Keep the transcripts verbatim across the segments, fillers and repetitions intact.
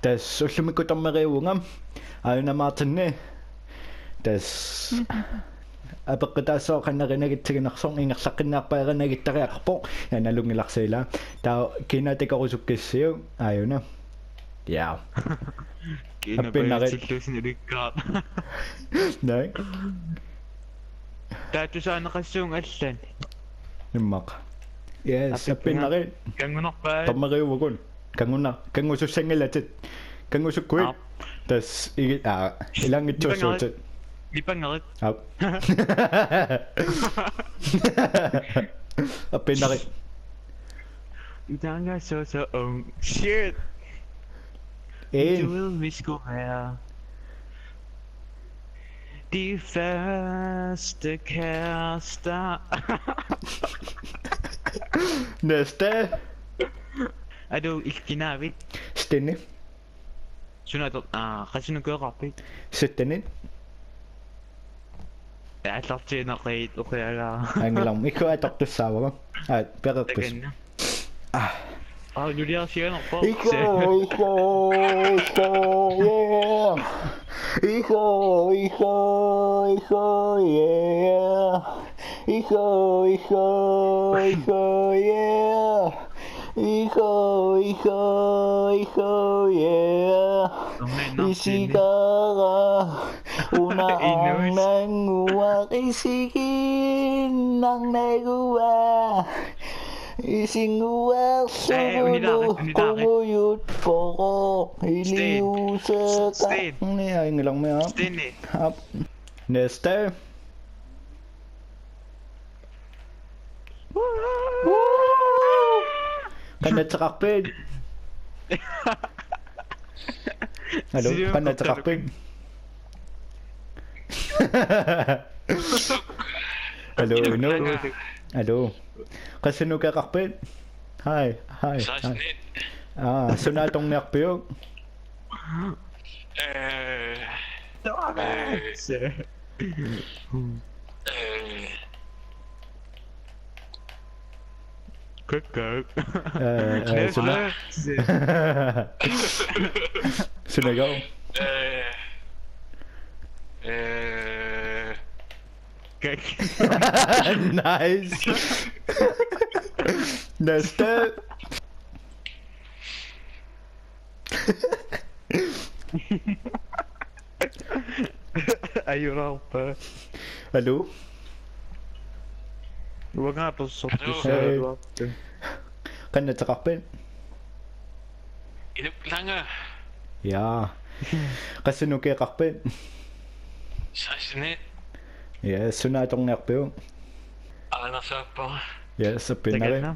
Tassa ullumikkut dommeriuvunga. Aajuna Martini. Tassa apeqqutaassooq qanoq erinagitsiginarsoq, ingerlaqqinniarpat erinagittariaqarpoq. Ja, nalunngilarsi ilaa. Taava kina takorusukkissiuk, aajuna. Ja. Kina appinnari. Pajutsilluusinik ulikkaat. Naa. Taava tusaaneqassuunga allani. Immaqa. Yes, appinnari. Kanngunarpaat. Dommeriuvugut. Kannguna-, kanngusussanngilatit. Kanngusukkuit. Aap. Tassa igi-, aa, ilaanngitsuussuutit. Nipangerit. Aap. Appinnari. Utaanga so so, oh, shit. En. Du vil vi skulle være de første kærester. Næste. Er du ikke kinavi? Stine. Suna to, ah, qassinukkeeqarpit? Syttenit. Aallartiinnaqqiit uqiagaa. Angilarmi. Ikku atortussaavara. Aa, pereqqis. Takanna. Ah. Ah, nuliarsianerpoq. Iho, iho, iho, yeah. Iho, iho, iho, yeah. Iho, iho, iho, yeah. Iho, iho, iho, yeah. Isigara una arnannguaq isigiinnarnagua. Isinnguarlugulu qungujut poro iliuseqa. Sten. Sten. Ni aingilarmia. Sten. Aap. Næste. Qanoq ateqarpit? Hallo, qanoq ateqarpit? Hallo, Inuk. Hallo. Qassinukkeeqarpit? Hej, hej, hej. Seksten. Aa, suna atorniarpiuk? Øh, øh, øh, Køk, køk. Øh, øh, suna. Suna go. Øh, øh, Køk. Nice. Næste. Ajunarpa. Hallo? Uanga apersortussaagaluarpara. Hallo. Hej. Qanoq ateqarpit? Inuk Lange. Ja. Qassinukkeeqarpit? Seksten. Ja, suna atorniarpiuk? Aana Saappa. Ja, sappinnari. Takanna.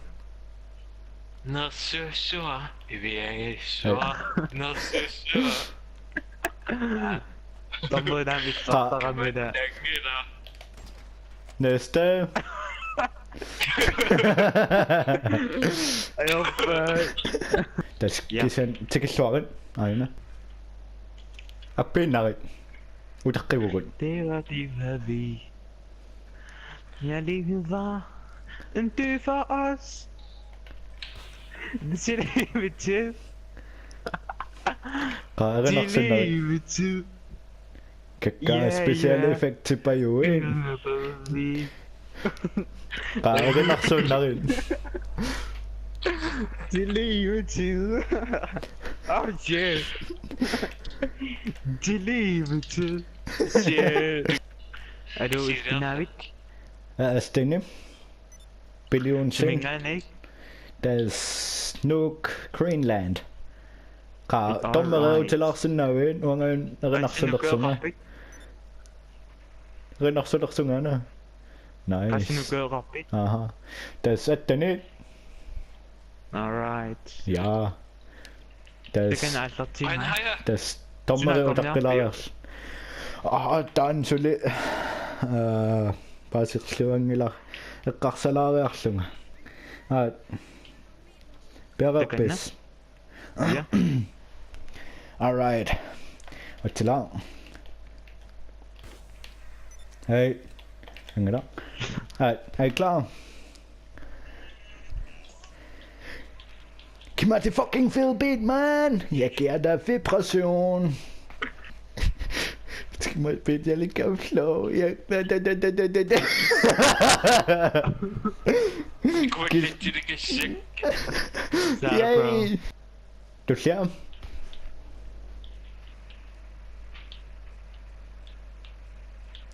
Nersuussua, iviangissua, ja. Nersuussua. Tambuunaam issartaramila. Tangila. Næste. Ajorpa. Tassa, ja, kisianni tikilluarit. Aajuna. Appiinnarit. Utaqqivugut. Det var det, hvad vi Jeg lever en død for os. Til evig tid. Qaa, erinarsunnari. Til evig tid. Kakkaak, ja, special, ja, effect-ipajuit. Evig. Qaa, erinarsunnari. Til evig tid. Oh, yeah. Til evig tid. Shit. Er du i Skandinavik? Astene. Billion Singh. Simingaanniit. Tassa Nuuk Greenland. Qaa, all right, dommeriutilaarsinnaavit, uanga erinarsulersunga. Qassinukkeeqarpit? Erinarsulersunga aana. Nice. Qassinukkeeqarpit? Aha. Tassa attenit. All right. Ja. Tassa. Takanna aallartiinnaq. Aina, haja. Tassa dommeri utaqqilaariarlunga. Aa, taanna suli, aa, paaserluanngilaq eqqarsalaariarlunga. Aa. Pereerpis? Takanna. Ja. All right. Atsila. Hej. Angela. Aa, er I klar? Motherfucking feel beat, man. Jeg giver dig vibration. Skal man beat, jeg ligger og flow. Jeg... Quit det, det kan shit. Yay. Tullia.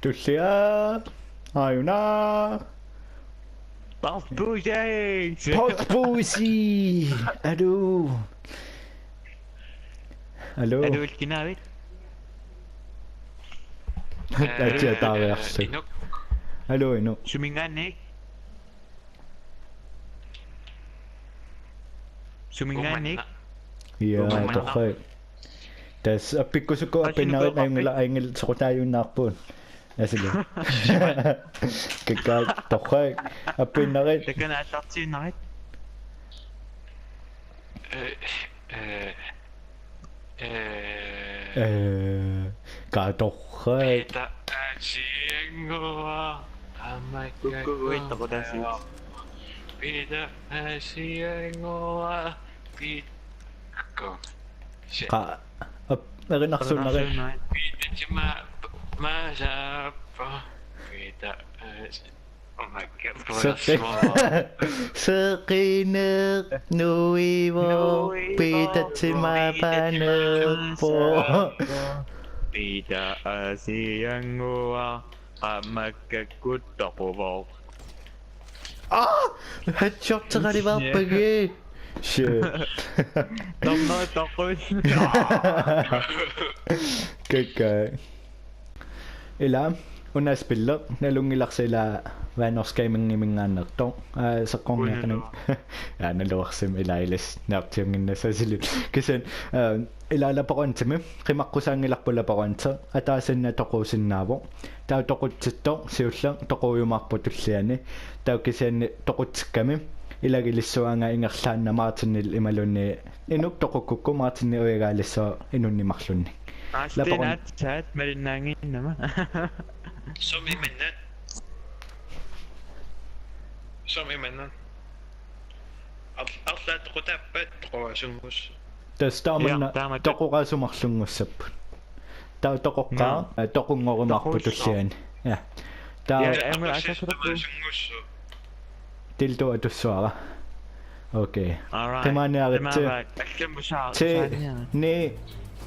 Tullia. Aajuna. Pause. Pause. Aluu. Aluu. Aluu, kinaavit? Atia taariarsi. Inuk. Aluu, Inuk. Suminngaanniit? Suminngaanniit? Ja, Uummanna. Torrak. Tassa appikkusukkukku Qassinukku appiinnarit pappi. Ajunngilaq, Ajunngilaq soqutaajunnaarpugut. Asuli. Kakkaak, Torrak. Appiinnarit. Takanna aallartiinnarit. Eh, eh, eh, Eh, Torrak. Peter Asianguaq. Amakka Kukkuguit toqutaasiit. Peter Asianguaq. Pit-, ko. Shit. Qa-, ap-, erinarsuunnari. Erinarsuunnari. Peter Tima-, Masappa. Peter Asi-, oh my God. Seqi-, seqineq nuivoq, Peter Tima paneerpoq. Peter Asianguaq, qamakkakkut toquvoq. Ah! Headshot-eqalivarpagi. Shit. Torrak toqus. Kakkaak. Ila, una spilli, nalunngilarsi ila Vanos Gaming-iminngaanneersoq. Aa, seqqorniaqanik. Aa, naluarsim ila ilis naaptiunnginnassaasilu. Kisianni, aa, ila Labyrinthimi, qimaqqusaanngilarput Labyrinthi, ataasinna toquusinnaavoq. Taava toqutsittoq, siulleq, toquujumaarpoq tulliani. Taava kisianni toqutsikkami, ilagilissuaanga ingerlaannaq Martinil imaluunniit Inuk toqukkukku Martinip uigaalissaa inunnik marlunnik. Aastin Labyrinth. Aatsaat malinnaannginnama. Sumi imannak. Sumi imannak. Ar-, arlaat toqutaappat toqoraasunngussapput. Tassa taamanna Ja, taamatut. toqoraasumarlunngussapput. Taava toqoqqaaq, Naa. eh, toqunngorumaarpoq Toqussaaq. Tulliani. Ja. Taava Ja, aamma asasarpu. Toqoraasunngussapput. Dildo atussuara. Okay. Alright. Qimaaniaritsi. Qimaavaat. Allammusaaq. Ti, Saaniara. ni,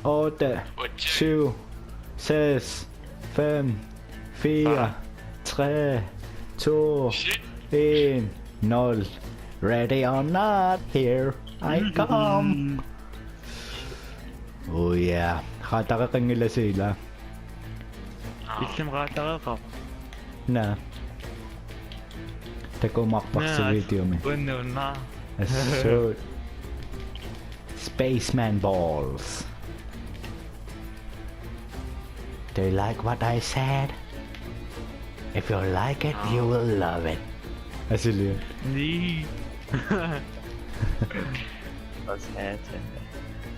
otte, syv, seks, fem, fire, Fire. Tre, to, Shit. En, nul. Ready or not, here I come. Oh yeah. Qaatareqanngilasi ila. Illim qaatareqaq. Naa. Takuumaarparsi videomi. Unnuna. Assut. Spaceman balls. Do you like what I said? If you like it, you will love it. Asuli. Ni. What's happening?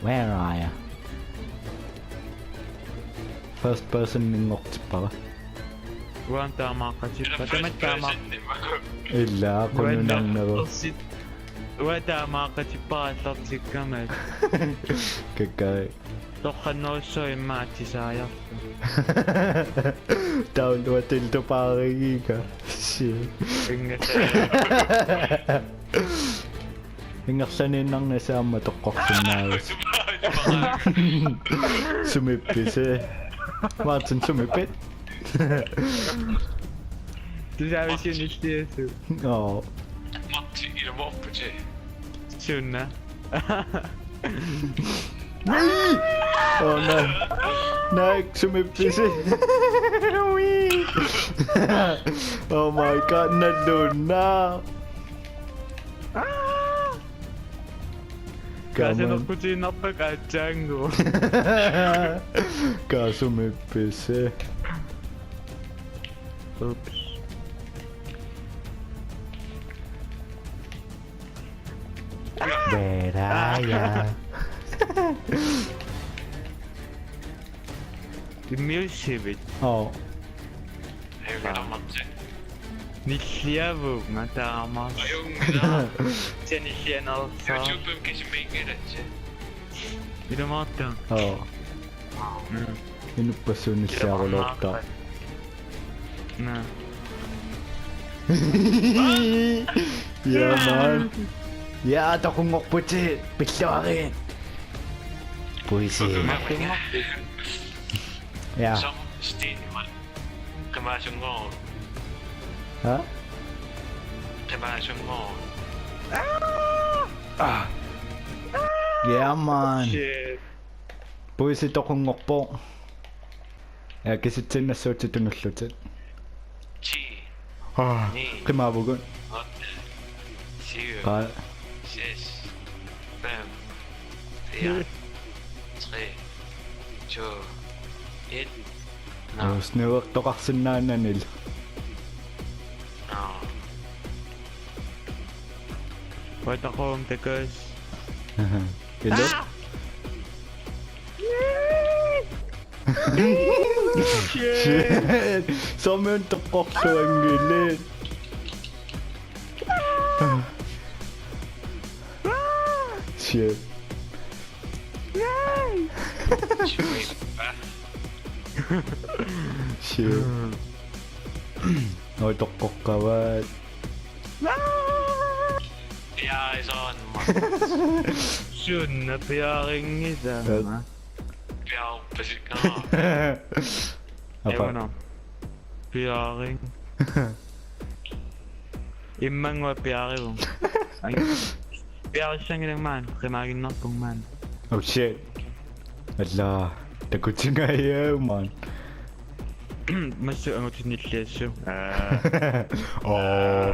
Where are you? First person-inngortippara. Uanga taamaaqqatippara. Tamatta taamaaq-. Ila, qununarneru. Uanga taamaaqqatippara aallartikkama. Kakkaak. Toqqannerussuaq immaqa atisaajarpoq. Taava uanga dildo paarigiga. Shit. Ingatta. Ingerlaniinnarnasi aamma toqqorsinnaavasi. Sumiippisi? Martin, sumiippit? Tusaavisinnissiasu. Oo. Martin, ilumoorputit. Sunna. Oh, nej. Nej, sumiippisi? Oh my god, nalunaq. Kaman. Kaasanerputiinnarpakka aatsaannguaq. Kaasumiippisi? Oops. Where are ya? Immiussivit? Oo. Hej, Martin. Nilliavunga taamaas. Ajunngilaq. Tia nillianersaa. YouTube-imi kisimiinngilatsi. Ilumoortoq. Oo. Mm. Inuppassuit nilliaruluortarput. Naa. Ja, man. Ja, toqunngorputit, pilluarit. Puisi. Martinngorpit. Ja. Som Sten, man. Qimaasunngooq. Ha? Qimaasunngooq. Ah. Ja, man. Shit. Puisi toqunngorpoq. Ja, kisitsiinnassuutit tunullutit. Ti. Ah, ni, qimaavugut. Otte. Syv. Qaa. Seks. Fem. Fire. Tre. To. Et. Nå. Snøvertoqarsinnaananil. Nå. Uataquum takuss. Ilu? Ah! Shit. Shit. Soormi toqqorluanngilaat. Shit. Shit. Oi, toqqoqqavat. Ja, soorunami. Sunna piarinngilanga. Piaarpasikkaa. Apa? Evana. Piaring. Immannguaq piarivunga. Ai. Piarissanngilanga maani, qimaaginnarpunga maani. Oh shit. Alla, takutingajaavunga maani. Massakkut angutit nilliassavut. Aa. Oo.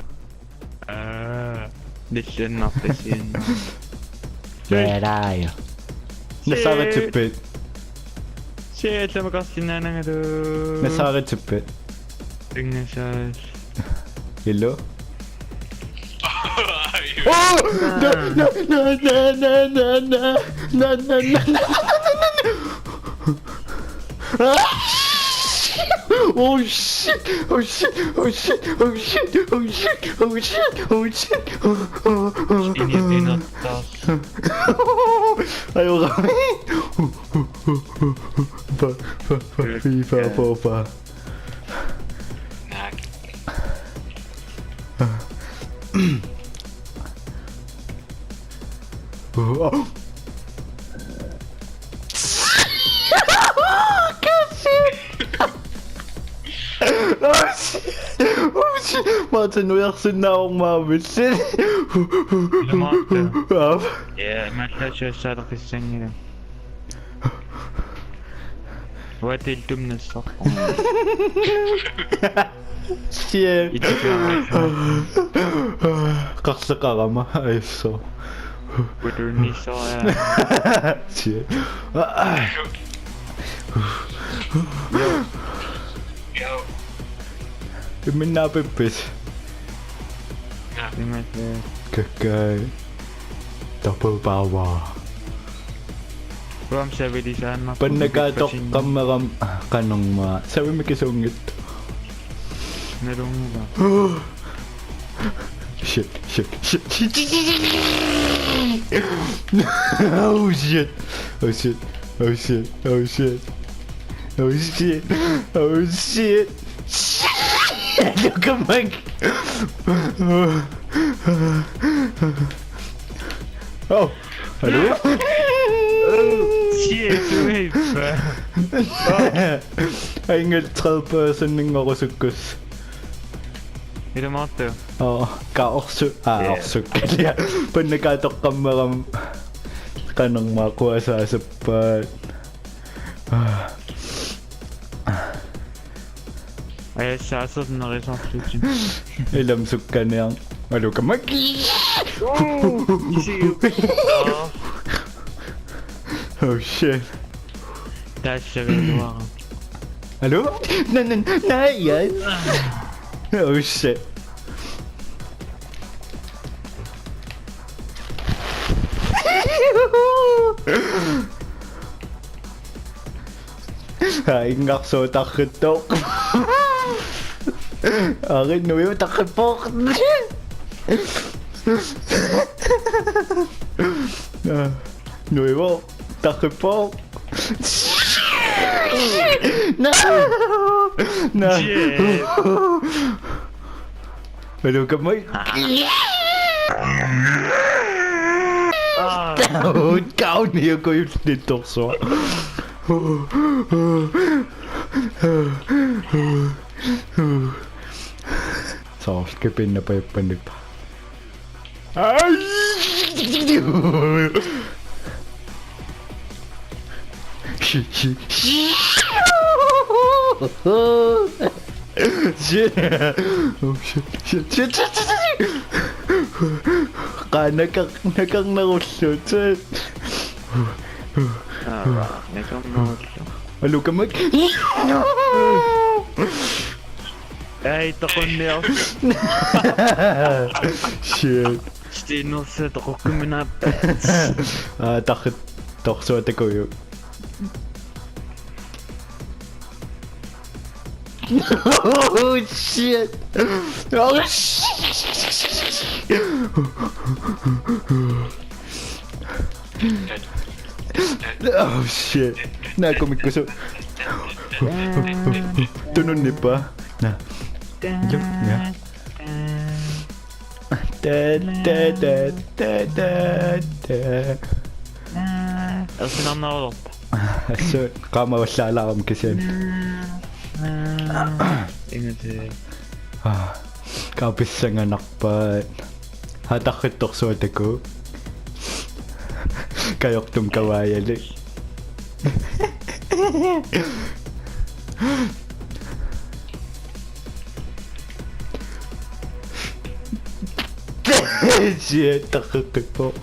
Aa. Nilliannarpasiinnaq. Veeraajo. Nassaaritippit. Shit, allamakarsinnaanangalu. Nassaaritippit. Pingasaas. Ilu? Oh! No, no, no. Ah! Oh shit! Oh shit! Oh shit! Oh shit! Oh shit! Oh shit! Oh shit! Oh, oh, oh. Ini, ini, tas. Ayo, kami. Fa, fa, fa, fi, fa, fo, fa. Naak. Oh. Oh, shit. Oh, shit. Oh, shit. Martin, nujarsinnaavoq maavillin. Ilamaarta. Aap. Ja, mallaasiussaaleqissanngilaq. Uatiltum nassaq. Shit. Qarleqarama, ajassoq. Uatunnissoq, ja. Shit. Yo. Yo. Imminnaapippit? Ja. Immaqa. Kakkaak. Double power. Uam savilisaannarpoq. Pannakaattoqqammerama qanormaa. Savimik isuunngitsoq. Nalunngilara. Shit, shit, shit, shit, shit, shit. Oh shit. Oh shit. Oh shit. Oh shit. Oh shit. Oh shit. Shit. Look at my. Oh. Hallo? Shit, wait. Engelsk tredje person, ingen rusukkus. Ilamaartoq. Oo, kaorsu-, aa, yeah. Orsukkalia. Pannakaattoqqammerama qanormaa quasaasappaat. Aa. Aa, saasut nerisarlutik. Ilam sukkaniarn. Alukamak. Ooh, isiu. Oh. Oh shit. Tassagaluara. Hallo? Na, na, na, yes. Oh shit. Aa, inngarsuutarrittoq. Ari, nuivoq, taqqippoq. Nuivoq, taqqippoq. Naa. Naa. Shit. Aluukamai. Ah. Kauniukujullit torsuaq. Soorlu kipinnapajappanipa. Ai! Shit, shit, shit. Shit. Oh, shit, shit, shit, shit, shit. Qaa, nakar-, nakarnerullutit. Aa, nakarnerullutit. Aluukamai. Ai, toqunniarsi. Shit. Stiinersi toqukkuminaappat. Aa, taqqit torsuaq takujuit. Oh shit. Oh shit. Oh shit. Naakumikkusu. Tununniippa. Naa. Ju-, ja. Ta, ta, ta, ta, ta, ta. Ersinarnerulerpa. Assut, qaamavallaalaarami kisianni. Ingammik. Ah, kapissanganarpaat. Haa, taqqit torsuaq takuuk. Kajortumik kavaajalik. Shit, taqqeqqippoq.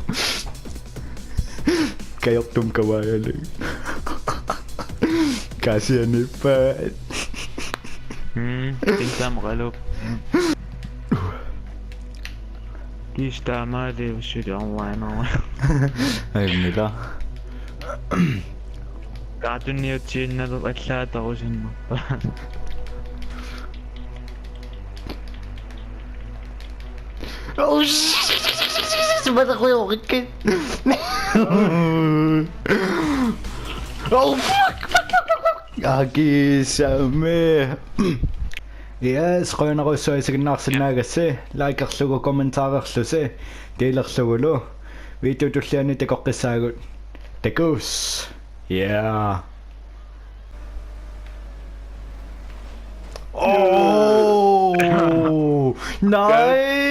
Kajortumik kavaajalik. Kaasianiippaat. Mm, pinsaamaqaluup. Kiis taamaaliussuli online. Ajunngilaq. Kaatunniutsiinnalu allaat tarusinnerpa. Oh shit! Matakujoqikki. Oh fuck! Fuck, fuck, fuck, fuck! Akisami. Yes, qujanarujussuaq isiginnaarsinnaagassi, likerlugu, kommentarerlusi, delerlugulu. Video tulliani takoqqissaagut. Takuss. Yeah. Oh, nice.